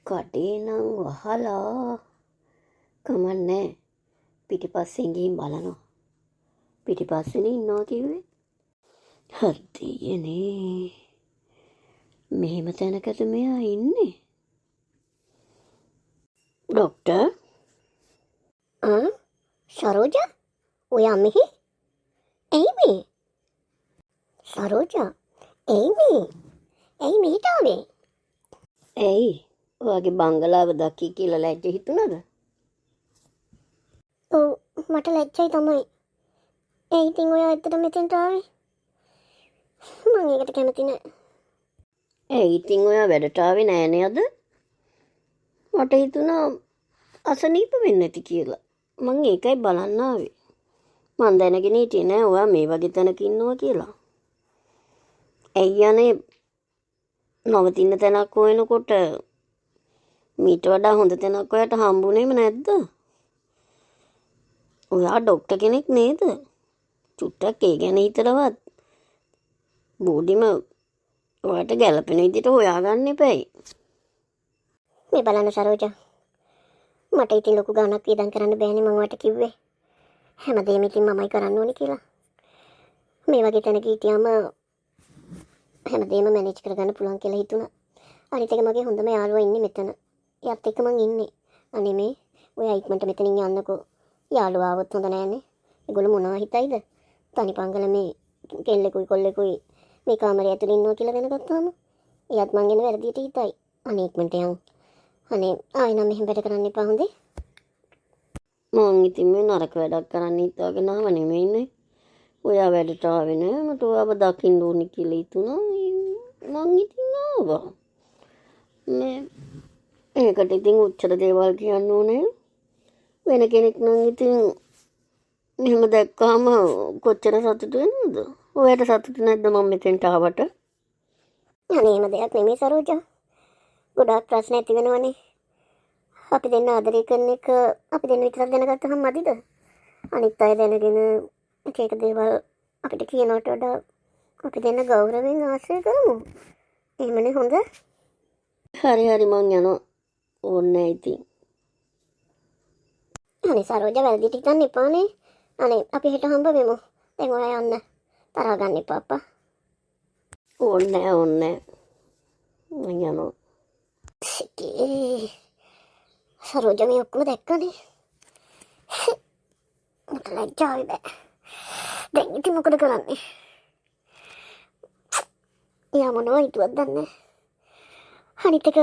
කඩේ නම් වහලා. කමන්නේ පිටිපස්සෙන් ගිහින් බලනවා. පිටිපස්සෙනේ ඉන්නවා කිව්වේ. හර්දියනේ මෙහෙම තැනකද මෙයා ඉන්නේ? ඩොක්ටර් ආ සරෝජා ඔයා මෙහි? ඇයි මේ? සරෝජා ඇයි මේ? ඇයි මෙහෙට ආවේ? ඇයි ඔයාගේ බංගලාව දකි කියලා ලැජ්ජ හිතුණාද? ඔව් මට ලැජ්ජයි තමයි. ඇයි ඉතින් ඔයා ඇත්තට මෙතෙන්ට ආවේ? මං ඒකට කැමති නෑ. ඇයි ඉතින් ඔයා වැඩට ආවේ නෑ නේද? මට හිතුණා අසනීප වෙන්න ඇති කියලා. මං ඒකයි බලන්න ආවේ. මං දැනගෙන හිටියේ නෑ ඔයා මේ වගේ තැනක ඉන්නවා කියලා. ඇයි අනේ නවතින්න තැනක් හොයනකොට මීට වඩා හොඳ තැනක් ඔයාට හම්බුනේම නැද්ද? ඔයා ඩොක්ටර් කෙනෙක් නේද? චුට්ටක් ඒ ගැන හිතලවත් බෝඩිම ඔයාට ගැළපෙන විදිහට හොයාගන්න එපැයි. මේ බලන්න සරෝජා. මට ඉතින් ලොකු ගාණක් වියදම් කරන්න බෑනේ මං ඔයාට කිව්වේ. හැමදේම ඉතින් මමයි කරන්න ඕනේ කියලා. මේ වගේ තැනක හිටියාම හැමදේම මැනේජ් කරගන්න පුළුවන් කියලා හිතුණා. අනිත් එක මගේ හොඳම යාළුවා ඉන්නේ මෙතන. එයාත් එක්ක මං ඉන්නේ. අනේ මේ ඔයා ඉක්මනට මෙතනින් යන්නකෝ. යාළුවා ආවොත් හොඳ නෑනේ. ඒගොල්ලෝ මොනවා හිතයිද? තනි පංගල මේ කෙල්ලෙකුයි කොල්ලෙකුයි මේ කාමරය ඇතුලේ ඉන්නවා කියලා දැනගත්තාම එයාත් මං ගැන වැරදියට හිතයි. අනේ ඉක්මනට යන්. අනේ ආයෙ නම් මෙහෙම වැඩ කරන්න එපා හොඳේ. මං ඉතින් මේ නරක වැඩක් කරන්න හිතාගෙන ආව නෙමෙයිනේ. ඔයා වැඩට ආවේ නෑ. මට ඔයාව දකින්න ඕනි කියලා හිතුණා. මං ඉතින් ආවා. මේ ඒකට ඉතින් ඔච්චර දේවල් කියන්න ඕනේ. වෙන කෙනෙක් නම් ඉතින් මෙහෙම දැක්කාම කොච්චර සතුටු වෙනවද? ඔයාට සතුටු නැද්ද මම මෙතෙන්ට ආවට? අනේ එහෙම දෙයක් නෙමෙයි සරෝජා. ගොඩාක් ප්‍රශ්න ඇති වෙනවනේ. අපි දෙන්න ආදරය කරන එක අපි දෙන්න විතරක් දැනගත්තහම මදිද? අනිත් අය දැනගෙන එක එක දේවල් අපිට කියනවට වඩා අපි දෙන්න ගෞරවයෙන් ආශ්‍රය කරමු. එහෙමනේ හොඳ? හරි හරි මං යනවා. ඕනේ නෑ ඉතින්. අනේ සරෝජා වැරදිට හිතන්න එපානේ. අනේ අපි හෙට හම්බ වෙමු. දැන් ඔයා යන්න. තරහා ගන්න එපා අප්පා. ඕනේ නෑ ඕනේ නෑ. මං යනවා. සිකේ. සරෝජා මේ ඔක්කොම දැක්කනේ. මට ලැජ්ජාවි බෑ. දැන් ඉතින් මොකද කරන්නේ? එයා මොනවා හිතුවත් දන්නේ නෑ. අනිත් එක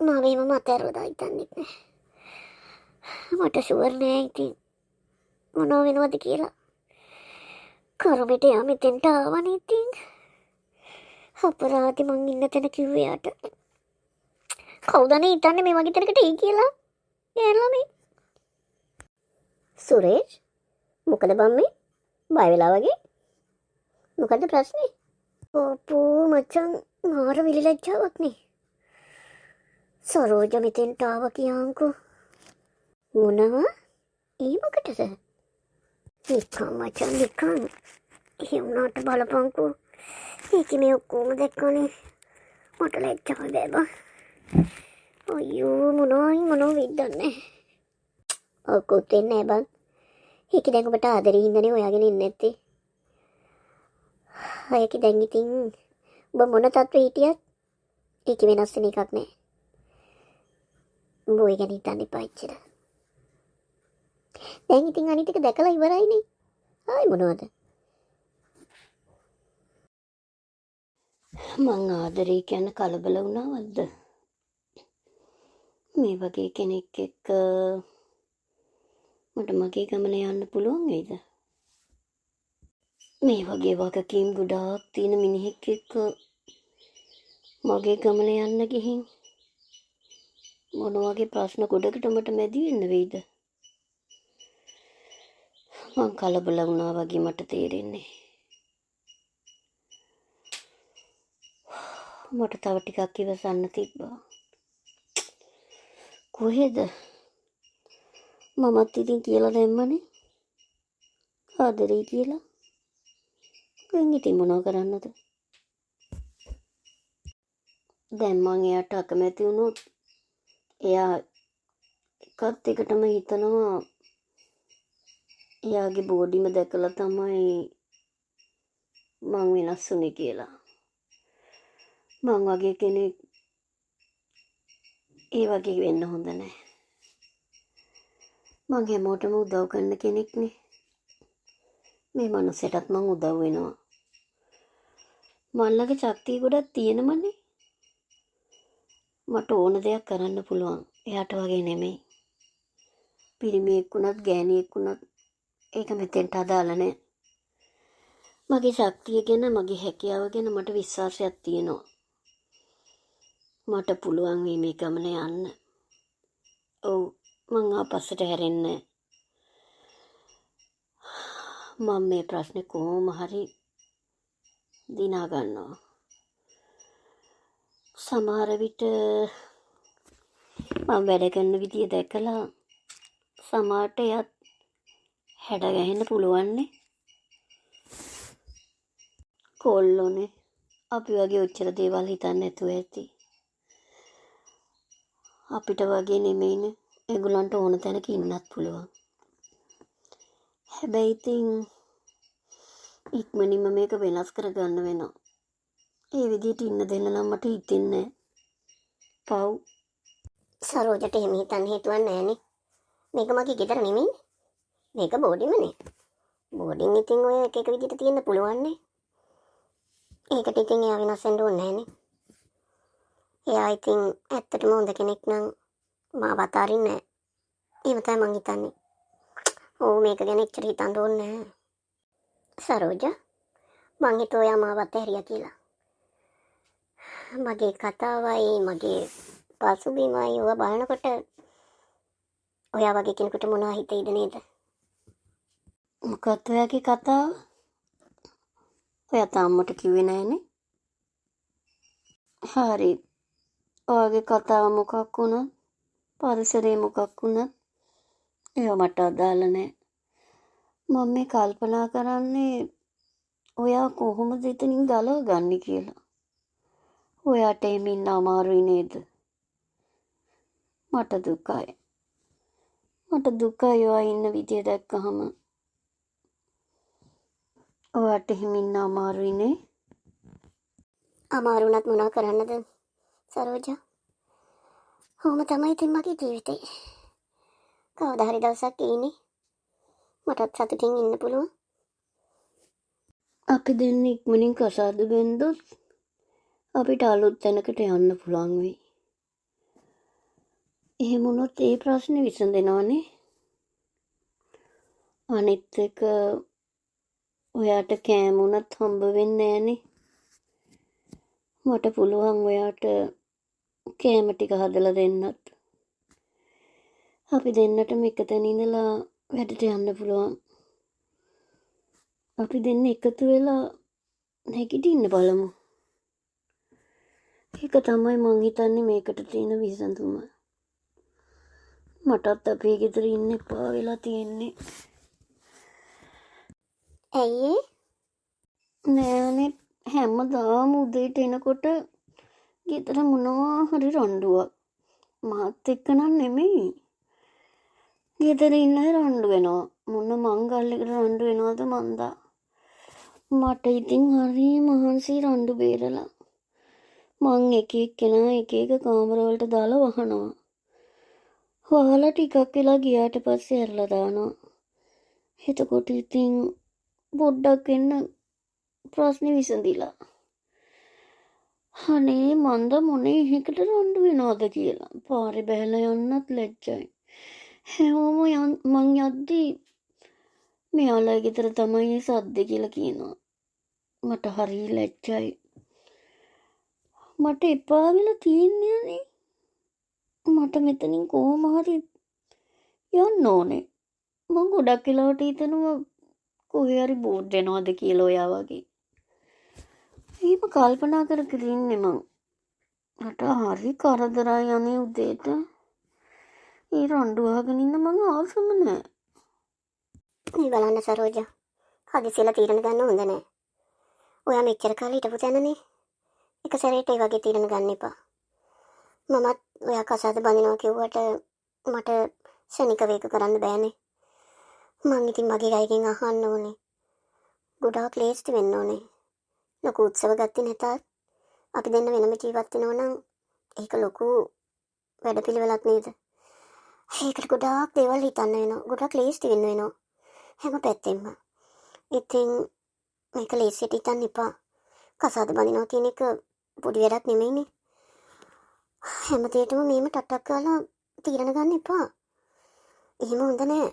මාව එහෙමම අතෑරලා දායි දන්නෙත් නෑ. මට ෂුවර් නෑ ඉතින් මොනවා වෙනවද කියලා. කරුමෙට එයා මෙතෙන්ට ආවනේ ඉතින්. අපරාධේ මං ඉන්න තැන කිව්වේ එයාට. කවුද අනේ හිතන්නේ මේ වගේ තැනකට එයි කියලා? ගෑනු ළමයි. සුරේෂ් මොකද බං මේ? බය වෙලා වගේ? මොකද්ද ප්‍රශ්නේ? අපෝ මචං මාර විලි ලැජ්ජාවක් නේ. සරෝජ මෙතෙන්ට ආවා කියන්කෝ. මොනවා? ඒ මොකටද? නිකන් මචං නිකන්. එහෙම වුණාට බලපංකෝ. ඒකේ මේ ඔක්කොම දැක්කනේ. මට ලැජ්ජාව බෑ බං. අයියෝ මොනවයි මොනව වෙයිද දන්නේ නෑ. ඔක්කොත් වෙන්නේ නෑ බං. ඒකේ දැන් ඔබට ආදරේ හින්දානේ හොයාගෙන ඉන්නේ නැත්තේ. ඒකේ දැන් ඉතින් ඔබ මොන තත්ත්වෙ හිටියත් ඒකේ වෙනස් වෙන එකක් නෑ. උඹ ඔය ගැන හිතන්න එපා එච්චර. දැන් ඉතින් අනිත් එක දැකලා ඉවරයිනේ. ආයි මොනවද? මං ආදරේ කියන කලබල වුණාවද්ද? මේ වගේ කෙනෙක් එක්ක මට මගේ ගමන යන්න පුළුවන් වෙයිද? මේ වගේ වගකීම් ගොඩාක් තියෙන මිනිහෙක් එක්ක මගේ ගමන යන්න ගිහින් මොන වගේ ප්‍රශ්න ගොඩකට මට මැදි වෙන්න වෙයිද? මං කලබල වුණා වගේ මට තේරෙන්නේ. මට තව ටිකක් ඉවසන්න තිබ්බා. කොහෙද? මමත් ඉතින් කියලා දැම්මනේ. ආදරේ කියලා. දැන් ඉතින් මොනව කරන්නද? දැන් මං එයාට අකමැති වුණොත් එයා එකත් එකටම හිතනවා එයාගේ බෝඩිම දැකලා තමයි මං වෙනස් වුනේ කියලා. මං වගේ කෙනෙක් ඒ වගේ වෙන්න හොඳ නෑ. මං හැමෝටම උදව් කරන කෙනෙක්නේ. මේ මනුස්සයටත් මං උදව් වෙනවා. මං ළඟ ශක්තිය ගොඩක් තියෙනමනේ. මට ඕන දෙයක් කරන්න පුළුවන්. එයාට වගේ නෙමෙයි. පිරිමියෙක් වුණත් ගෑණියෙක් වුණත් ඒක මෙතෙන්ට අදාළ නෑ. මගේ ශක්තිය ගැන, මගේ හැකියාව ගැන මට විශ්වාසයක් තියෙනවා. මට පුළුවන් වෙයි මේ ගමන යන්න. ඔව්, මං ආපස්සට හැරෙන්නේ නෑ. මං මේ ප්‍රශ්නේ කොහොම හරි දිනා ගන්නවා. සමහර විට මං වැඩ කරන විදිය දැකලා සමහරට එයත් හැඩ ගැහෙන්න පුළුවන්නේ. කොල්ලෝනේ අපි වගේ ඔච්චර දේවල් හිතන්නේ නැතුව ඇති. අපිට වගේ නෙමෙයිනේ. ඒගොල්ලන්ට ඕන තැනක ඉන්නත් පුළුවන්. හැබැයි ඉතින් ඉක්මනින්ම මේක වෙනස් කරගන්න වෙනවා. ඒ විදිහට ඉන්න දෙන්න නම් මට හිතෙන්නේ නෑ. පව්. සරෝජට එහෙම හිතන්න හේතුවක් නෑනේ. මේක මගේ ගෙදර නෙමෙයිනේ. මේක බෝඩිමනේ. බෝඩින් ඉතින් ඔය එක එක විදිහට තියෙන්න පුළුවන්නේ. ඒකට ඉතින් එයා වෙනස් වෙන්න ඕනේ නෑනේ. එයා ඉතින් ඇත්තටම හොඳ කෙනෙක් නම් මාව අතාරින්නේ නෑ. එහෙම තමයි මං හිතන්නේ. ඔව්, මේක ගැන එච්චර හිතන්න ඕනේ නෑ. සරෝජා, මං හිතුවා ඔයා මාව අතහැරියා කියලා. මගේ කතාවයි මගේ පසුබිමයි ඔය බලනකොට ඔයා වගේ කෙනෙකුට මොනවා හිතෙයිද නේද? මොකක්ද ඔයාගේ කතාව? ඔයා තාම මට කිව්වේ නෑනේ. හරි. ඔයාගේ කතාව මොකක් වුණත්, පරිසරය මොකක් වුණත් ඒවා මට අදාළ නෑ. මම මේ කල්පනා කරන්නේ ඔයා කොහොමද එතනින් ගලව ගන්නේ කියලා. ඔයාට එහෙම ඉන්න අමාරුයි නේද? මට දුකයි. මට දුකයි ඔයා ඉන්න විදිය දැක්කහම. ඔයාට එහෙම ඉන්න අමාරුයි නේ? අමාරු වුණත් මොනවා කරන්නද සරෝජා? ඔහොම තමයි ඉතින් මගේ ජීවිතේ. කවදා හරි දවසක් එයිනේ මටත් සතුටින් ඉන්න පුළුවන්. අපි දෙන්න ඉක්මනින් කසාද බැන්දොත් අපිට අලුත් තැනකට යන්න පුළුවන් වෙයි. එහෙම වුණොත් ඒ ප්‍රශ්නේ විසඳෙනවනේ. අනිත් එක ඔයාට කෑම වුණත් හම්බ වෙන්නේ නෑනේ. මට පුළුවන් ඔයාට කෑම ටික හදලා දෙන්නත්. අපි දෙන්නටම එක තැන ඉඳලා වැඩට යන්න පුළුවන්. අපි දෙන්න එකතු වෙලා නැගිටින්න බලමු. ඒක තමයි මං හිතන්නේ මේකට තියෙන විසඳුම. මටත් අපේ ගෙදර ඉන්න එපා වෙලා තියෙන්නේ. ඇයි ඒ? නෑනේ, හැමදාම උදේට එනකොට ගෙදර මොනවා හරි රණ්ඩුවක්. මාත් එක්ක නම් නෙමෙයි. ගෙදර ඉන්න අය රණ්ඩු වෙනවා. මොන මංගල්‍යයකට රණ්ඩු වෙනවද මන්දා. මට ඉතින් හරි මහන්සි රණ්ඩු බේරලා. මං එක එක්කෙනා එක එක කාමරවලට දාලා වහනවා. වහලා ටිකක් වෙලා ගියාට පස්සේ ඇරලා දානවා. එතකොට ඉතින් පොඩ්ඩක් එන්න ප්‍රශ්නේ විසඳිලා. අනේ මන්ද මොන එහෙකට රණ්ඩු වෙනවද කියලා. පාරේ බැහැලා යන්නත් ලැජ්ජයි. හැමෝම මං යද්දි මෙයාලා ගෙදර තමයි ඒ සද්ද කියලා කියනවා. මට හරි ලැජ්ජයි. මට එපා වෙලා තියෙන්නේ අනේ. මට මෙතනින් කොහොම හරි යන්න ඕනේ. මං ගොඩක් වෙලාවට හිතනවා කොහේ හරි බෝඩ් වෙනවද කියලා ඔයා වගේ. එහෙම කල්පනා කර කර ඉන්නේ මං. මට හරි කරදරයි අනේ උදේට. ඒ රණ්ඩු අහගෙන ඉන්න මං ආසම නෑ. මේ බලන්න සරෝජා, හදිසියලා තීරණ ගන්න හොඳ නෑ. ඔයා මෙච්චර කාලෙ හිටපු තැනනේ. එක සැරේට ඒ වගේ තීරණ ගන්න එපා. මමත් ඔයා කසාද බඳිනවා කිව්වට මට ෂණිකව ඒක කරන්න බෑනේ. මං ඉතින් මගේ අයගෙන් අහන්න ඕනේ. ගොඩාක් ලේස්ති වෙන්න ඕනේ. ලොකු උත්සව ගත්තේ නැතත් අපි දෙන්න වෙනම ජීවත් වෙනවා නම් ඒක ලොකු වැඩපිළිවෙලක් නේද? ඒකට ගොඩාක් දේවල් හිතන්න වෙනවා. ගොඩාක් ලේස්ති වෙන්න වෙනවා. හැම පැත්තෙම. ඉතින් මේක ලේසියට හිතන්න එපා. කසාද බඳිනවා කියන එක පොඩි වැඩක් නෙමෙයිනේ. හැම දෙයකටම මේම ටට්ටක් ගාලා තීරණ ගන්න එපා. එහෙම හොඳ නෑ.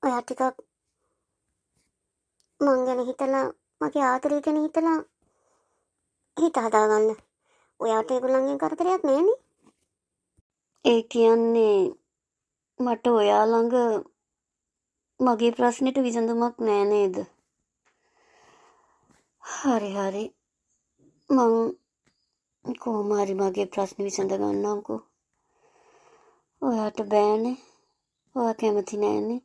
ඔයා ටිකක් මං ගැන හිතලා, මගේ ආදරය ගැන හිතලා හිත හදාගන්න. ඔයාට ඒගොල්ලන්ගෙන් කරදරයක් නෑනේ. ඒ කියන්නේ මට ඔයා ළඟ මගේ ප්‍රශ්නෙට විසඳුමක් නෑ නේද? හරි හරි. මං කොහොම හරි මගේ ප්‍රශ්න විසඳ ගන්නම්කෝ. ඔයාට බෑනේ. ඔයා කැමති නෑනේ.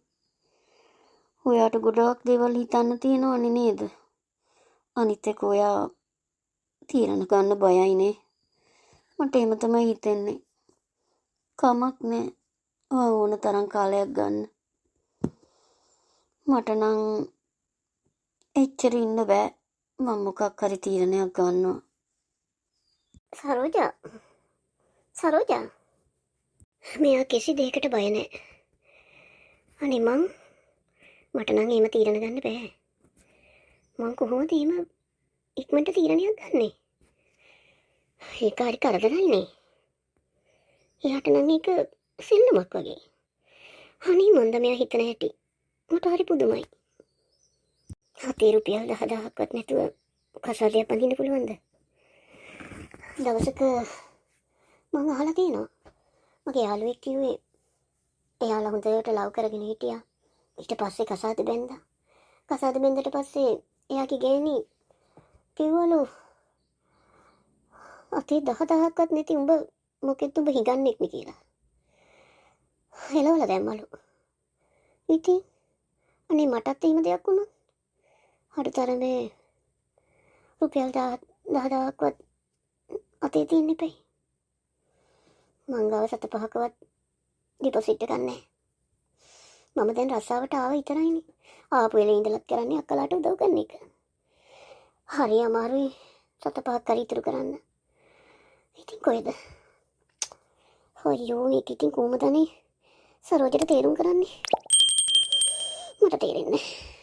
ඔයාට ගොඩාක් දේවල් හිතන්න තියෙනවනේ නේද? අනිත් එක ඔයා තීරණ ගන්න බයයිනේ. මට එහෙම තමයි හිතෙන්නේ. කමක් නෑ. ඔයා ඕන තරම් කාලයක් ගන්න. මට නම් එච්චර ඉන්න බෑ. මං මොකක් හරි තීරණයක් ගන්නවා. සරෝජා, සරෝජා, මෙයා කිසි දෙයකට බය නෑ. අනේ මං මට නම් එහෙම තීරණ ගන්න බෑ. මං කොහොමද එහෙම ඉක්මනට තීරණයක් ගන්නෙ? ඒක හරි කරදරයිනේ. එයාට නම් ඒක සෙල්ලමක් වගේ. අනේ මන්ද මෙයා හිතන හැටි. මට හරි පුදුමයි. හතේ රුපියල් 10,000ක්වත් නැතුව කසාදයක් බඳින්න පුළුවන්ද? දවසක මං අහලා තියෙනවා. මගේ යාළුවෙක් කිව්වේ එයාලා හොඳට ලව් කරගෙන හිටියා. ඊට පස්සේ කසාද බැන්දා. කසාද බැන්දට පස්සේ එයාගේ ගෑණි කිව්වලු අතේ 10,000ක්වත් නැති උඹ මොකෙද්ද උඹ හිඟන්නෙක් නේ කියලා. එලවලා දැම්මලු. ඉතින් අනේ මටත් එහෙම දෙයක් වුණොත් අඩුතරමේ රුපියල් 10,000ක්වත් අතේ තියෙන්න එපැයි. මං ගාව 7-5කවත් ඩිපොසිට් එකක් නැහැ. මම දැන් රස්සාවට ආව විතරයිනේ. ආපු වෙලේ ඉඳලත් කරන්නේ අක්කලාට උදව් කරන එක. හරි අමාරුයි 7-5ක් හරි ඉතුරු කරන්න. ඉතින් කොහෙද? අයියෝ මේක ඉතින් කොහොමද අනේ සරෝජට තේරුම් කරන්නේ? මට තේරෙන්නේ නැහැ.